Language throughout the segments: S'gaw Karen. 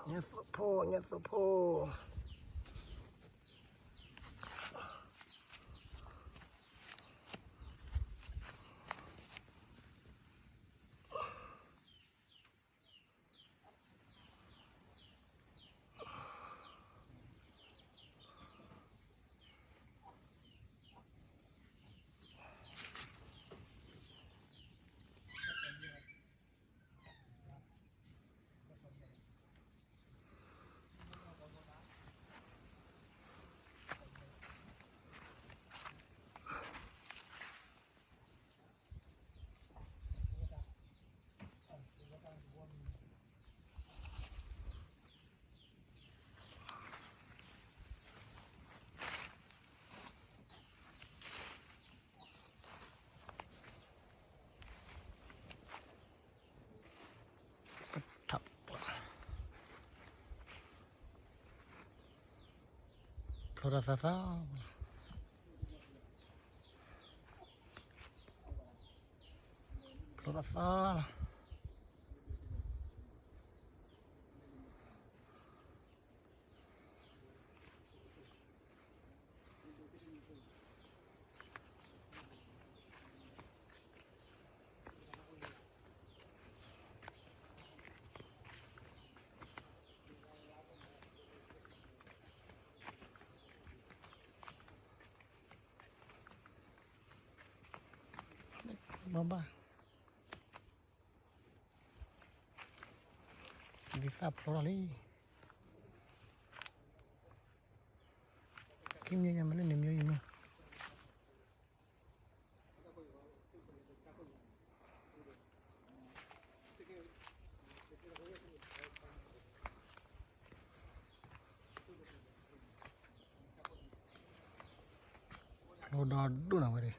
ညၣ်သိၣ်ဖိ, ညၣ်သိၣ်ဖိ. ဖျိထီၣ်သၣ်သၣ်, ဖျိထီၣ်သၣ်လီၤ. ဘၣ်ဘၣ်, ဒ်သၣ်ဖျိထီၣ်လံ, ခံမံၤညါမ့ၢ်လၢန့ၣ်မ့ၢ်ယမ့ၢ် ဖျိဒီဒူၣ်နၤဝဲဒၣ်.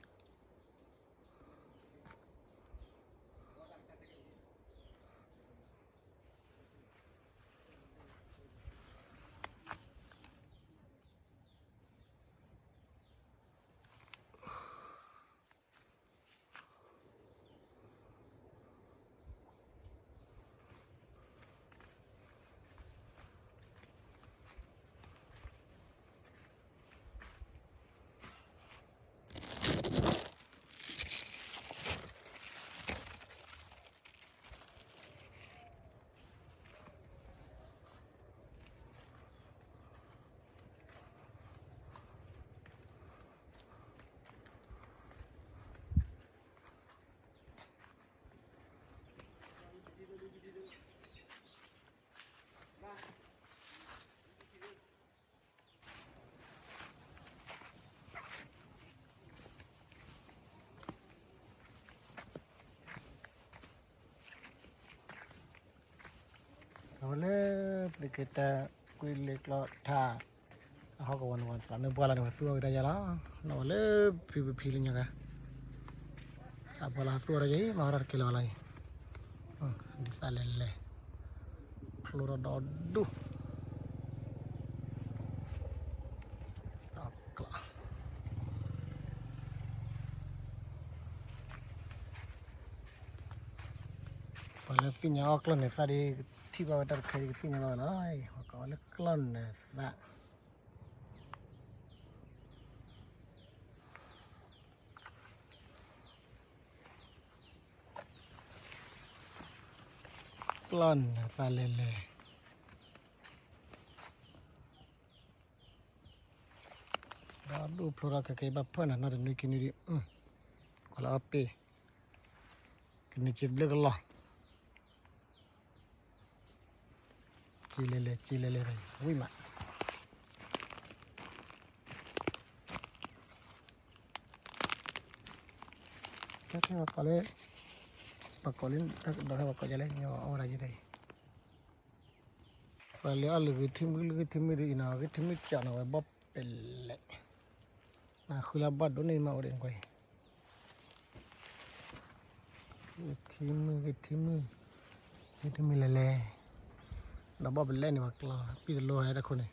အဝဲလၢ ပက့ၤတၢ်ကွံလ့ကျီထါ အဟီၣ်ကဝီၤန့ၣ် ပှၤသးမ့ၢ်ပှၢ်လၢန့ၣ် ပှၤသူအီၤဝဲဒၣ်ယါလီၤ. နီၢ်ဝဲလၢဖံပဖံလၢညါကါ အပှၤလၢသူအီၤတၢ်ယါအံၤ မၤဝဲဒၣ်တကဲလၢၤဝဲလီၤအံၤ ဒ်သၣ်လဲၤလဲၤ ဖျိထီၣ်ဒီဒူၣ် ပှၤလၢသ့ၣ်ညါအီၣ်ကျီၢ်နၢၤသၣ်ဒီး ကထံၣ်ဘၣ်ဝဲတၢ်တခါဒီး ကသ့ၣ်ညါဘၣ်ဝဲလီၤ. ပှၤကိးဝဲလၢကျီၢ်နၢၤသၣ် ကျီၢ်နၢၤသၣ်လဲၤလဲၤ ဒီဒူၣ်ဖျိထီၣ်ခဲကဲ ဘၣ်ဖၢၣ်နၤနီတနွံခံနွံဒီး ကွၢ်လၢအီၣ်ပ့ၢ် ကန့ၢ်က့ၤဘျၢကလီၢ် က့ၤလဲၤလဲၤ က့ၤလဲၤလဲၤ ဝံၣ်မး တၢ်ထဲပှၤကိးလၢ ပှၤကိးလၢ တၢ်ကဒီးထဲပှၤကိးယၤလၢ ညီအီၣ်ဝဲဒၣ်ယဲဒၣ်အံၤ ပှၤလဲၤအီၣ်လၢဂ့ၤထံမုၢ် လၢဂ့ၤထံမုၢ်ဒ်အံၤနီၤ ဂ့ၤထံမုၢ်ကၠီနီၤ ဝဲဘီၣ်ပဲလဲၣ် နဃုလၢဘီၣ်ဒိၣ်န့ၢ်မးအိၣ်ဒံးကွၢ်အံၤ ဂ့ၤထံမုၢ် ဂ့ၤထံမုၢ် ဂ့ၤထံမုၢ်လဲၤလဲၤ ဒီးဘီၣ်ပဲလဲၣ်န့ၣ် ပှၤကျီ ပံၣ်တလိဟဲတခိၣ်န့ၣ်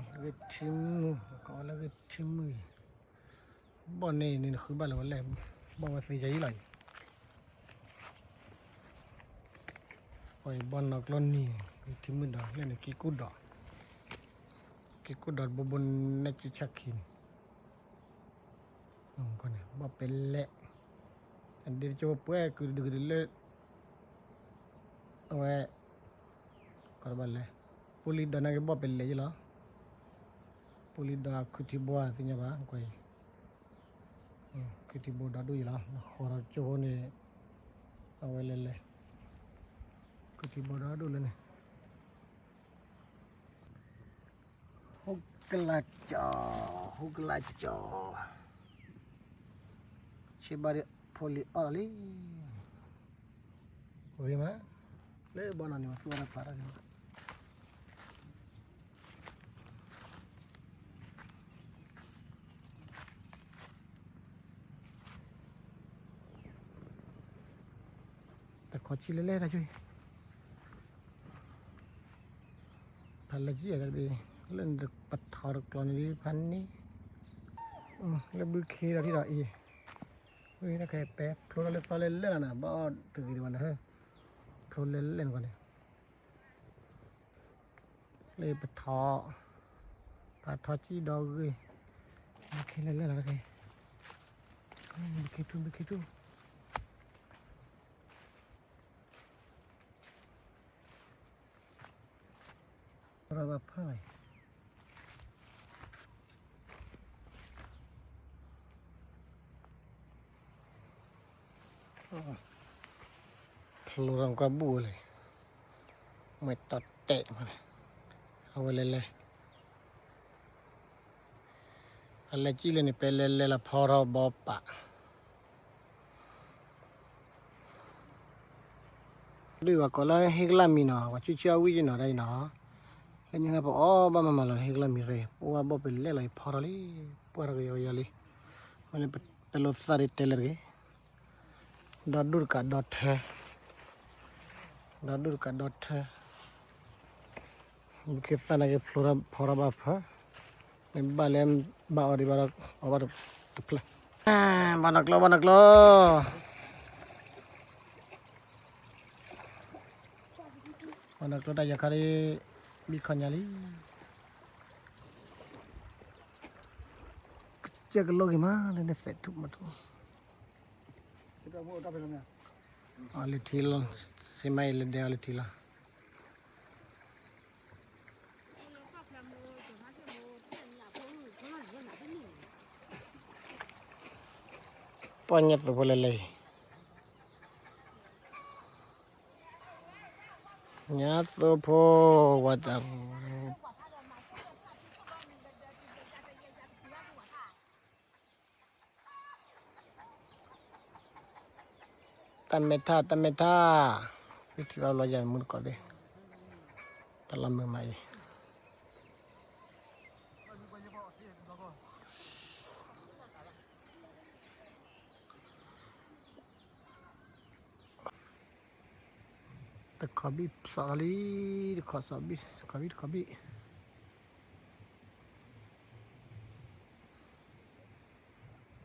ဂ့ၤထံမုၢ် ပကိးဝဲလၢဂ့ၤထံမုၢ်အံၤ ဘီၣ်န့ၣ်န့ၣ် နဃုဘၣ်လၢဝဲလဲၣ် ဘီၣ်ဝဲသ့ယဲအံၤလီၤအံၤ ပှၤ ဘီၣ်နီၣ်ကျိနံၤ ထံမုၢ်ဒီးလၢန့ၣ် က့ၤကူၣ်ဒီး, က့ၤကူၣ်ဒီးတဘိဘိနဲၣ်ကၠူဆၣ်ခံန့ၣ်, ဘီၣ်ပဲလဲၣ်, အဒ့တကၠိပှဲၤကုဒုကဒုလၢ အဝဲ ကီးတဘၣ်လဲၣ်, ပူလံၤဒီးနာ်က့ဘီၣ်ပဲလဲၣ်ယလီၤ, ပူလံၤဒီးခုထံဘိသ့ၣ်ညါဘၣ်ကွၢ်အံၤ, ခုထံဘိဒီဒူၣ်ယလီၤ ဃီၤဒီးကၠိဖိန့ၣ်, အဝဲလဲၤလဲၤ, ခုထံဘိဒီဒူၣ်လၢန့ၣ် ဟူကလၢကၠီ, ဟူကလၢကၠီ, ဆ့ဘၣ်ဒီးဖိလံၤအီၣ်လီၤလံ, ဂ့ၤမး, လၢဘီနီၣ်န့ၣ်မးသူအီၣ်တၢ်ဖျါထီၣ်န့ၣ်မး တခီဆံးလဲၤလဲၤတၢ်ဆိ, ဖးလဲၤကံၣ်ယၤတဘ့ၣ်, လၢပထီတကျီန့ၣ်ဖးန့ၣ်, လၢဘုခ့ဒီးထံၣ်ဒီးအံၤ, ဝဲတၢ်ခဲပဲဖျိထီၣ်လၢသီလဲၤလဲၤလီၤနၤ ဘၣ်အီၣ်တဂ့ၤဒံးဘၣ်နၤ, ဖျိလဲၤလဲၤနၤကွၢ်န့ၣ် လၢပထီ, ပထီကံၣ်ဒီဂ့ၤ, ဘုခ့လဲၤလဲၤလီၤတၢ်ခဲ, ဘုခ့ထူ ဘုခ့ထူ ရဘၣ်ဖၢၣ် ဖျိထီၣ်ကွၢ်ဘူၣ်ဝဲလဲၣ်, မ့ၢ်တီတဲာ်မးလဲၣ်, အဝဲလဲၤလဲၤ, အလဲၤကံၣ်လၢန့ၣ် ပဲလဲၤလဲၤလီၤဖီထီၣ်ဘီပာ် ဒုးဝဲကိးလၢဟ့ၣ်ကလၢ်မံနီၤ ပှၤဆူဆံအီၣ်ဝံၣ်ယနီၤဒၣ်အံၤနီၤ, လၢညါပအီၣ်ဘၣ်မးမးလီၤ ဟ့ၣ်ကလၢ်မံရ့ ပဝဲဘီၣ်ပဲလဲၣ်လီၤအံၤဖီထီၣ်လံ, ပှၢ်ထီၣ်ကယီကယီလံ, မ့ၢ်လၢပဲလိာ်သၣ်ဒ်တဲလဲၣ်တဂ့ၤ, ဒီဒူၣ်တကးဒီထၢ, ဒီဒူၣ်တကးဒီထၢ ဘုခ့သၣ်နာ်က့ဖျိထီၣ်ဖီထီၣ်ဘၣ်ဖၢ, မ့ၢ်ဘၣ်လၢဘၣ်အီၤဒံးဘၣ်ဒီး အီၣ်ဘၣ်တဖျၢၣ်, ဘၣ်နီၢ်ကျိ ဘၣ်နီၢ်ကျိ, ဘၣ်နီၢ်ကျိတၢ်ယၤခါဒ် ဘံၣ်ခီညါလံ, ကစၢၢ်ကလိၣ်ဂ့ၤမး လၢန့ၣ်သဲးထူၣ်မးထူၣ် အီၤလၢထံလီၤ, စ့မၤအံၤလၢဒဲအီၤလၢထံလီၤ. ပှၤညါသိဖိလဲၤလဲၤအံၤ, ညါသိဖိ, ဝၤတၢ် တၢ်မဲထၣ် တၢ်မဲထၣ်, ဝံထံဘၣ်ဘျီယၤမုၢ်တကိးသ့ၣ်, တၢ်လီၤမုာ်မးအံၤ, တခီဘံၣ်စီၣ်လီၤလံ, တခီဘံၣ် တခီဘံၣ် တခီဘံၣ်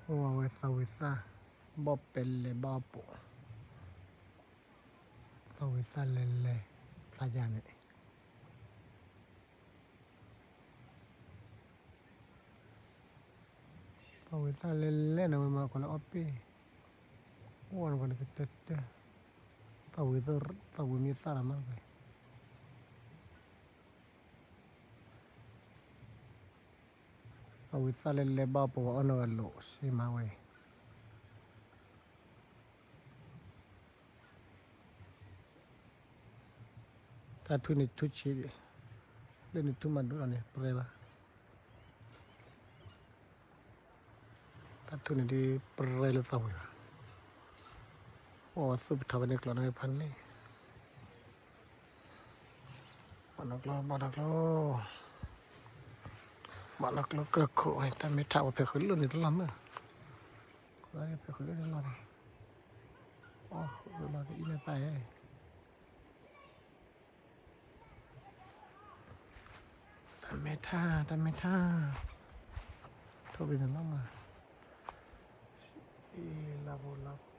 အိၣ်ဝဲသးဝံၤသၣ်, ဘီၣ်ပဲလဲၤဘၣ်အီၣ်ပိာ်, သးဝံၤသၣ်လဲၤလဲၤ, ဖျါယၤန့ၣ်, သးဝံၤသၣ်လဲၤလဲၤန့ၣ် ဝဲမၤကီးလၢအီၣ်ပ့ၢ်, အိၣ်ဝဲန့ၣ်ကီးန့ၣ်ကတၢၢ်တၢၢ်, သးဝံၤ, သးဝံၤမ့ၢ်သၣ်လီၤမးဝဲ အဝံသၣ်လဲၤလဲၤဘၣ်ပဝဲအီၣ်နီၢ်ဂၤလိာ်စ့မးဝဲ, တၢ်ထူၣ်န့ၣ်ထူၣ်ဆံး, လၢန့ၣ်ထူၣ်မးဒိၣ်လီၤန့ၣ် ပြဲဘၣ်, တၢ်ထူၣ်န့ၣ်ဒ်ပြဲလၢသးဝံၤဘၣ်, အိၣ်သူၣ်ပထီၣ်ဖဲန့ၣ်ကျိးန့ၣ်ဖးန့ၣ် ဘၣ်နီၢ်ကျိ ဘၣ်နီၢ်ကျိ, ဘၣ်နီၢ်ကျိကၢၢ်ခိၣ် တၢ်မ့ၢ်ထးဝဲဖဲးဃုာ်လၢန့ၣ်တလီၢ်မး, ဖဲးဃုာ်လၢန့ၣ်လီၢ်န့ၣ်, အီၣ်ဃုာ်လီၤကအံၣ်န့ၣ်သၣ်ဧၢ, တၢ်မ့ၢ်ထး တၢ်မ့ၢ်ထး, ထိၣ်ဖဲန့ၣ်လီၤမး, အံၤလၢဖိလၢဖိ